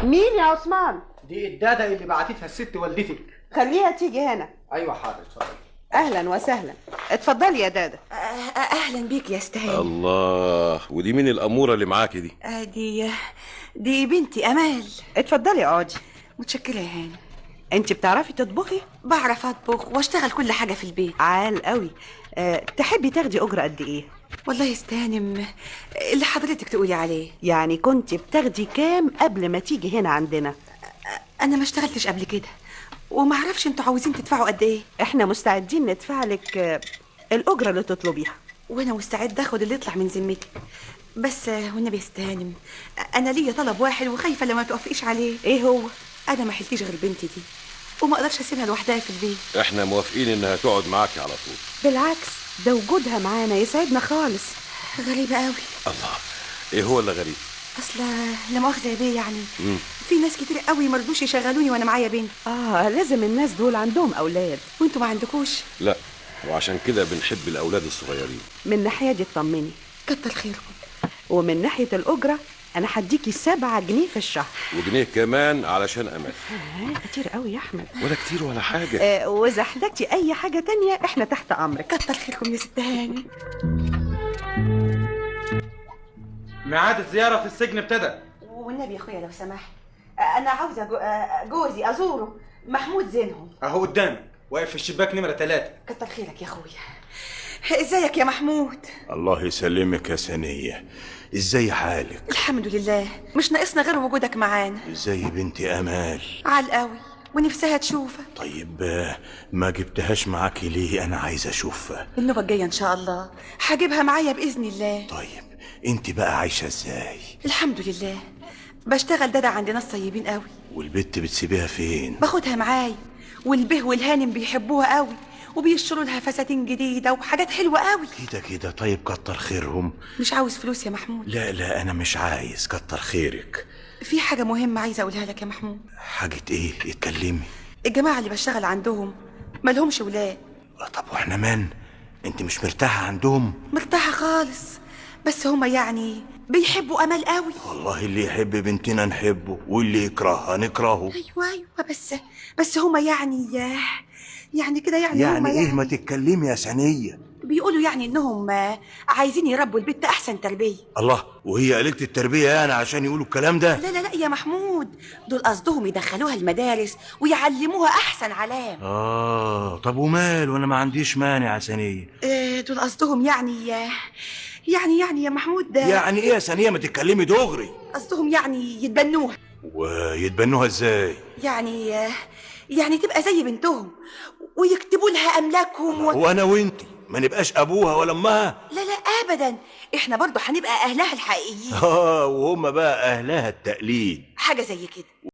مين يا عثمان؟ دي الدادة اللي بعتتها الست والدتك. خليها تيجي هنا. ايوه حاضر، اتفضلي. اهلا وسهلا، اتفضلي يا دادة. اهلا بيك يا استهاني. الله، ودي مين الاموره اللي معاكي دي؟ دي بنتي امال. اتفضلي اقعدي. متشكره يا هاني. انت بتعرفي تطبخي؟ بعرف اطبخ واشتغل كل حاجة في البيت. عال قوي. تحبي تاخدي اجره قد ايه؟ والله يا استهانم اللي حضرتك تقولي عليه. يعني كنت بتاخدي كام قبل ما تيجي هنا عندنا؟ انا ما اشتغلتش قبل كده وما اعرفش انتوا عاوزين تدفعوا قد ايه. احنا مستعدين ندفع لك الاجرة اللي تطلبيها. وانا مستعد اخد اللي يطلع من ذمتي، بس والنبي يا استهانم انا ليا طلب واحد وخايفة لما توافقيش عليه. ايه هو؟ انا ما حلتيش غير بنتي دي وما اقدرش اسيبها لوحدها في البيت. احنا موافقين انها تقعد معاكي على طول. بالعكس، ده وجودها معانا يسعدنا خالص. غريبة قوي. الله، ايه هو اللي غريب؟ اصل لا مؤاخذة يا بيه، يعني في ناس كتير قوي ما رضوش يشغلوني وانا معايا بنت. لازم الناس دول عندهم اولاد. وانتوا ما عندكوش؟ لا، وعشان كده بنحب الاولاد الصغيرين. من ناحية دي اطمني. كتر خيركم. ومن ناحية الاجرة انا هديكي 7 جنيه في الشهر. وجنيه كمان علشان امال. كتير قوي يا احمد. ولا كتير ولا حاجة. واذا احتجتي اي حاجة تانية احنا تحت امرك. كتر خيركم يا ست هاني. ميعاد الزيارة في السجن ابتدى. والنبي يا اخويا لو سمحت، انا عاوزه جوزي ازوره، محمود زينهم. اهو قدامك واقف في الشباك نمره 3. كتر خيرك يا اخويا. ازيك يا محمود؟ الله يسلمك يا سنية. ازاي حالك؟ الحمد لله، مش ناقصنا غير وجودك معانا. ازاي بنتي امال؟ عال قوي ونفسها تشوفك. طيب ما جبتهاش معاكي ليه؟ انا عايز اشوفها. النوبة الجاية ان شاء الله هجيبها معايا باذن الله. طيب انت بقى عايشه ازاي؟ الحمد لله، بشتغل دادا عند ناس طيبين قوي. والبت بتسيبيها فين؟ باخدها معايا، والبه والهانم بيحبوها قوي وبيشتروا لها فساتين جديدة وحاجات حلوة قوي. كده كده. طيب كتر خيرهم. مش عاوز فلوس يا محمود؟ لا لا، انا مش عايز، كتر خيرك. في حاجة مهمة عايزه اقولها لك يا محمود. حاجة ايه؟ اتكلمي. الجماعة اللي بشتغل عندهم مالهمش ولاد. طب واحنا مان؟ انت مش مرتاحة عندهم؟ مرتاحة خالص، بس هما يعني بيحبوا امال قوي. والله اللي يحب بنتنا نحبه واللي يكرهها نكرهه. ايوه ايوه، بس هما يعني كده يعني ايه؟ ما تتكلمي يا سنية. بيقولوا يعني انهم عايزين يربوا البت احسن تربيه. الله، وهي قليلة التربية يعني عشان يقولوا الكلام ده؟ لا لا لا يا محمود، دول قصدهم يدخلوها المدارس ويعلموها احسن علام. طب ومال، وانا ما عنديش مانع يا سنية. دول قصدهم يعني يعني يعني يا محمود. يعني ايه يا سنية؟ ما تتكلمي دغري. قصدهم يعني يتبنوها. ويتبنوها ازاي؟ يعني تبقى زي بنتهم ويكتبوا لها املاكهم وانا وانتي ما نبقاش ابوها ولا امها؟ لا لا ابدا، احنا برضو هنبقى اهلها الحقيقيين. وهم بقى اهلها التقليد، حاجة زي كده.